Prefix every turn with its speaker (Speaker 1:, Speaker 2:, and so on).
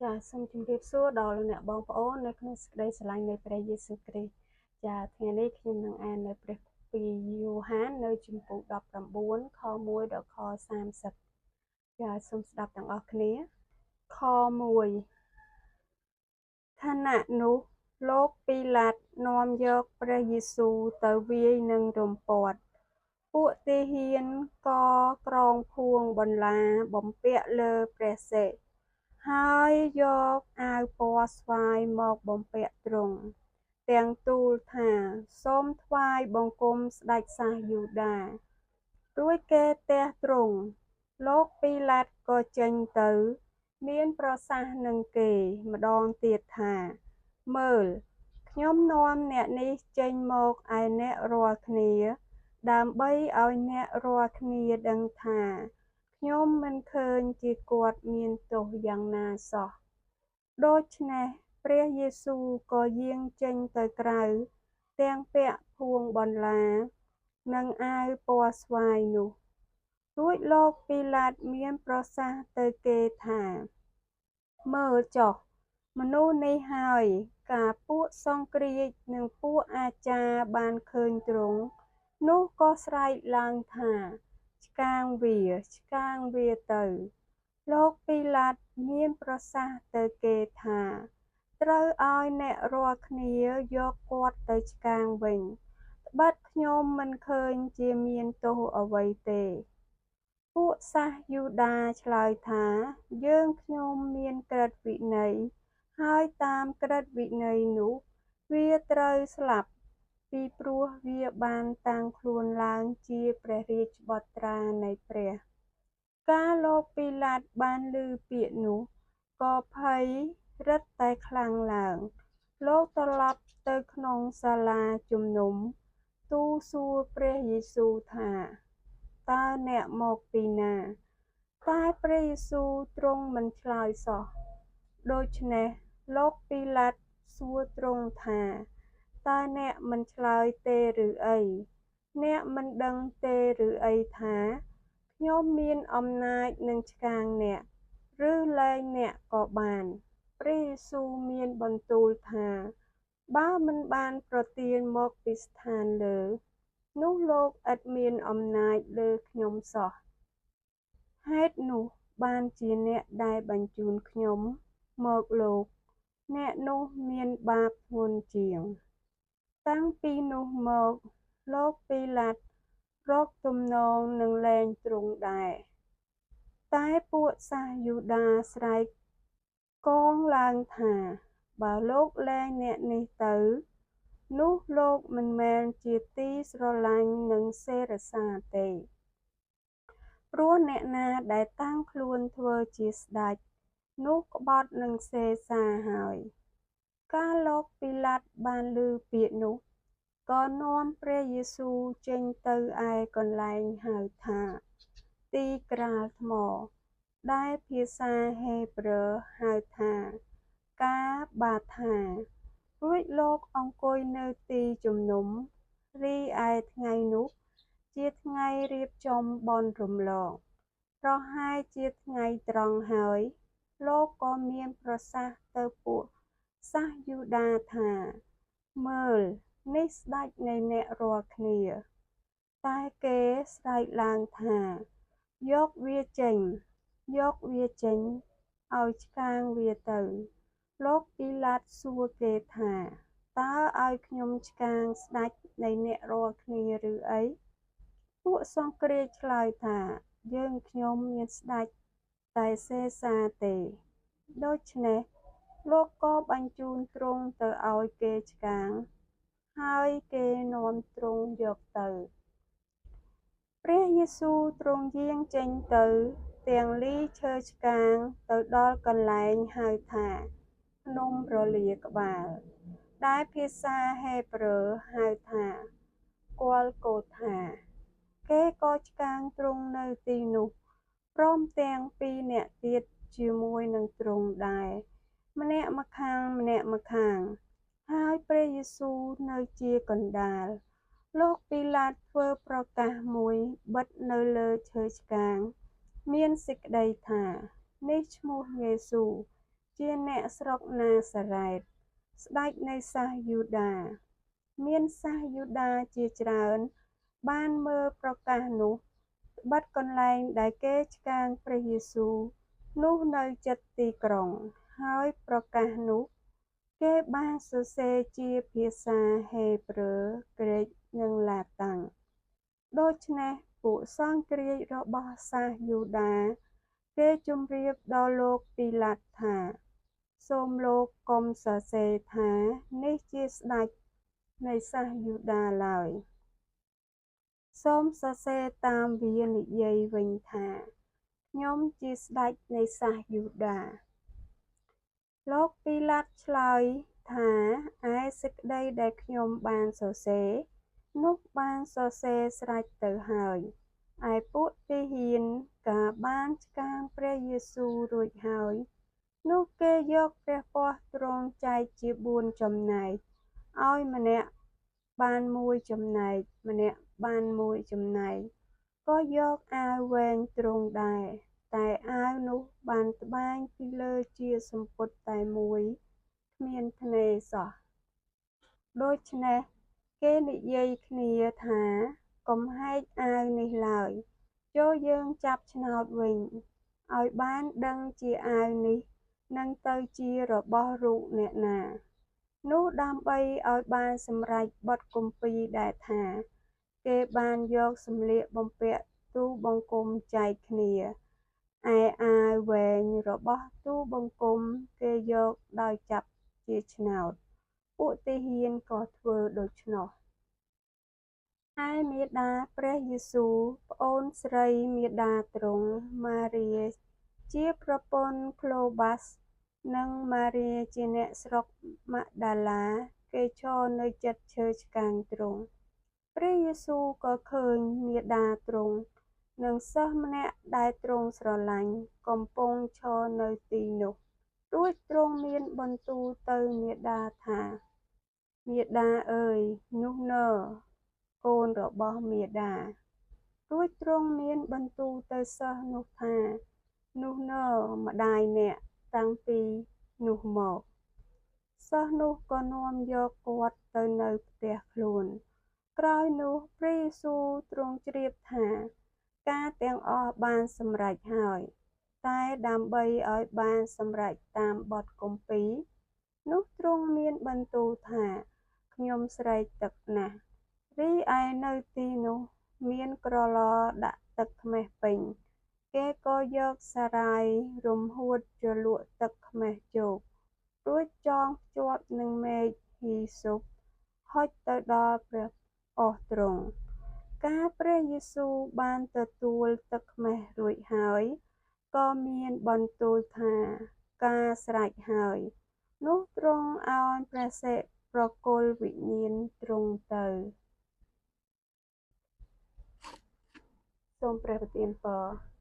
Speaker 1: ចាសូមជម្រាបសួរដល់អ្នកបងប្អូននៅក្នុងសេចក្តីស្រឡាញ់នៃព្រះយេស៊ូវគ្រីស្ទចាថ្ងៃនេះខ្ញុំនឹងអាននៅព្រះគម្ពីរយូហាននៅជំពូក19ខ1ដល់ខ30ចាសូមស្ដាប់ទាំងអស់គ្នាខ1ខណៈនោះលោកពីឡាតនាំយកព្រះយេស៊ូវទៅវាយនឹងរំពាត់ពួកទាហានក៏ក្រងភួងបន្លាបំពាក់លើព្រះសិរហើយយកអាវពណ៌ស្វាយមកបំពាក់ទ្រង់ទាំងទូលថាសូមថ្វាយបង្គំស្ដេចសាសយូដារួចគេទះទ្រង់លោកពីឡាតក៏ចេញទៅមានប្រសាសន៍នឹងគេម្ដងទៀតថាមើលខ្ញុំនាំអ្នកនេះចេញមកឯអ្នករាល់គ្នាដើម្បីឲ្យអ្នករាល់គ្នាដឹងថាខ្ញុំមិនឃើញជាគាត់មានទោសយ៉ាងណាសោះដូច្នេះព្រះយេស៊ូវក៏យាងចេញទៅក្រៅទាំងពាក់ភួងបន្លានិងអាវពណ៌ស្វាយនោះរួចលោកពីឡាតមានប្រសាសន៍ទៅគេថាមើលចុះមនុស្សនេះហើយកាលពួកសង្គ្រាចនិងពួកអាចារ្យបានឃើញទ្រង់នោះក៏ស្រែកឡើងថាឆ្កាងវាឆ្កាងវាទៅលោកពីឡាតមានប្រសាសន៍ទៅគេថាត្រូវឲ្យអ្នករាល់គ្នាយកគាត់ទៅឆ្កាងវិញត្បិតខ្ញុំមិនឃើញជាមានទោសអ្វីទេពួកសាសយូដាឆ្លើយថាយើងខ្ញុំមានក្រឹតវិន័យហើយតាមក្រឹតវិន័យនោះវាត្រូវស្លាប់ពីព្រោះវាបានតាំងខ្លួនឡើងជាព្រះរាជបុត្រានៃព្រះកាលលោកពីឡាតបានឮពាក្យនោះក៏ភ័យរឹតតែខ្លាំងឡើងលោកត្រឡប់ទៅក្នុងសាលាជំនុំទូលសួរព្រះយេស៊ូវថាតើអ្នកមកពីណាតែព្រះយេស៊ូវទ្រង់មិនឆ្លើយសោះដូច្នេះលោកពីឡាតសួរទ្រង់ថាតើអ្នកមិនឆ្លើយទេឬអីអ្នកមិនដឹងទេឬអីថាខ្ញុំមានអំណាចនឹងឆ្កាងអ្នកឬលែងអ្នកក៏បានព្រះយេស៊ូវមានបន្ទូលថាបើមិនបានប្រទានមកពីស្ថានលើនោះលោកឥតមានអំណាចលើខ្ញុំសោះហេតុនោះបានជាអ្នកដែលបញ្ជូនខ្ញុំមកលោកអ្នកនោះមានបាបធ្ងន់ជាងតាំងពីនោះមកលោកពីឡាតរកទំនងនឹងលែងទ្រង់ដែរតែពួកសាសយូដាស្រែកកងឡើងថាបើលោកលែងអ្នកនេះទៅនោះលោកមិនមែនជាទីស្រឡាញ់នឹងសេរសាទេព្រោះអ្នកណាដែលតាំងខ្លួនធ្វើជាស្ដេចនោះក្បត់នឹងសេសាហើយកាលលោកពីឡាតបានឮពាក្យនោះក៏នាំព្រះយេស៊ូវចេញទៅឯកន្លែងហៅថាទីក្រាលថ្មដែលភាសាហេប្រឺហៅថាកាបាថារួចលោកអង្គុយនៅទីជំនុំរីឯថ្ងៃនោះជាថ្ងៃរៀបចំបុណ្យរំលងប្រហែលជាថ្ងៃត្រង់ហើយលោកក៏មានប្រសាសន៍ទៅពួកសាសយូដាថាមើលនេះស្ដេចនៃអ្នករាល់គ្នាតែគេស្រែកឡើងថាយកវាចេញយកវាចេញឲ្យឆ្កាងវាទៅលោកពីឡាតសួរគេថាតើឲ្យខ្ញុំឆ្កាងស្ដេចនៃអ្នករាល់គ្នាឬអីពួកសង្គ្រាឆ្លើយថាយើងខ្ញុំមានស្ដេចតែសេសាទេដូច្នេះលោកក៏បញ្ជូនទ្រង់ទៅឲ្យគេឆ្កាងហើយគេនាំទ្រង់យកទៅព្រះយេស៊ូវទ្រង់យាងចេញទៅទាំងលីឈើឆ្កាងទៅដល់កន្លែងហៅថាភ្នំរលាក្បាលដែលភាសាហេប្រឺហៅថាគាល់កូថាគេក៏ឆ្កាងទ្រង់នៅទីនោះព្រមទាំងពីរនាក់ទៀតជាមួយនឹងទ្រង់ដែរម្នាក់ម្ខាងម្នាក់ម្ខាងហើយព្រះយេស៊ូវនៅជាកណ្ដាលលោកពីឡាតធ្វើប្រកាសមួយបិទនៅលើឈើឆ្កាងមានសេចក្តីថានេះឈ្មោះយេស៊ូវ ជាអ្នកស្រុកណាសារ៉េត ស្តេចនៃសាសយូដា មានសាសយូដាជាច្រើនបានមើលប្រកាសនោះ ត្បិតកន្លែងដែលគេឆ្កាងព្រះយេស៊ូវនោះនៅជិតទីក្រុង ហើយប្រកាសនោះ គេបានសរសេរជាភាសាហេប្រឺ ក្រិក និងឡាតាំង ដូច្នេះពួកសង្ឃរាជរបស់សាសយូដា គេជម្រាបដល់លោកពីឡាតថា សូមលោកកុំសរសេរថា នេះជាស្តេចនៃសាសយូដាឡើយ សូមសរសេរតាមវានិយាយវិញថា ខ្ញុំជាស្តេចនៃសាសយូដា លោកពីឡាតឆ្លើយថា ឯសេចក្តីដែលខ្ញុំបានសរសេរ នោះបានសរសេរស្រេចទៅហើយ ឯពួកទាហានកាលបានឆ្កាងព្រះយេស៊ូវរួចហើយ នោះគេយកព្រះពស្ត្រទ្រង់ចែកជាបួនចំណែក ឲ្យម្នាក់បានមួយចំណែក ម្នាក់បានមួយចំណែក ក៏យកអាវវែងទ្រង់ដែរ តែអាវនោះបានត្បាញពីលើជាសំពត់តែមួយ គ្មានថ្នេរសោះ ដូច្នេះគេនិយាយគ្នាថា កុំហែកអាវនេះឡើយ ចូរយើងចាប់ឆ្នោតវិញ ឲ្យបានដឹងជាអាវនេះនឹងទៅជារបស់រូបអ្នកណា នោះដើម្បីឲ្យបានសម្រេចបទគម្ពីរដែលថា គេបានយកសម្លៀកបំពាក់ទូលបង្គំចែកគ្នា ឯអាវវែងរបស់ទូលបង្គំគេយកដោយចាប់ជាឆ្នោត ពួកទាហានក៏ធ្វើដូច្នោះ ឯមាតាព្រះយេស៊ូវ ប្អូនស្រីមាតាទ្រង់ ម៉ារីជាប្រពន្ធក្លូបាស និងម៉ារីជាអ្នកស្រុកម៉ាក់ដាឡា គេឈរនៅជិតឈើឆ្កាងទ្រង់ ព្រះយេស៊ូវក៏ឃើញមាតាទ្រង់ និងសិស្សម្នាក់ដែលទ្រង់ស្រឡាញ់ កំពុងឈរនៅទីនោះ រួចទ្រង់មានបន្ទូលទៅមាតាថា មាតាអើយ នោះនរកូនរបស់មាតា រួចទ្រង់មានបន្ទូលទៅសិស្សនោះថា នោះនរម្តាយអ្នក តាំងពីនោះមក សិស្សនោះក៏នាំយកគាត់ទៅនៅផ្ទះខ្លួន ក្រោយនោះព្រះយេស៊ូវទ្រង់ជ្រាបថា ការទាំងអស់បានសម្រេចហើយ តែដើម្បីឲ្យបានសម្រេចតាមបទគម្ពីរ នោះទ្រង់មានបន្ទូលថា ខ្ញុំស្រេកទឹកណាស់ រីឯនៅទីនោះមានក្រឡដាក់ទឹកខ្មេះពេញ គេក៏យកសារាយរំហួតជ្រលក់ទឹកខ្មេះជោគ រួចចងភ្ជាប់នឹងមែកហ៊ីសូប ហុចទៅដល់ព្រះឱស្ឋទ្រង់ កាលព្រះយេស៊ូវបានទទួលទឹកខ្មេះរួចហើយ ក៏មានបន្ទូលថា ការស្រេចហើយ នោះទ្រង់ឱនព្រះសិរប្រគល់វិញ្ញាណទ្រង់ទៅ សូមព្រះប្រទានពរ។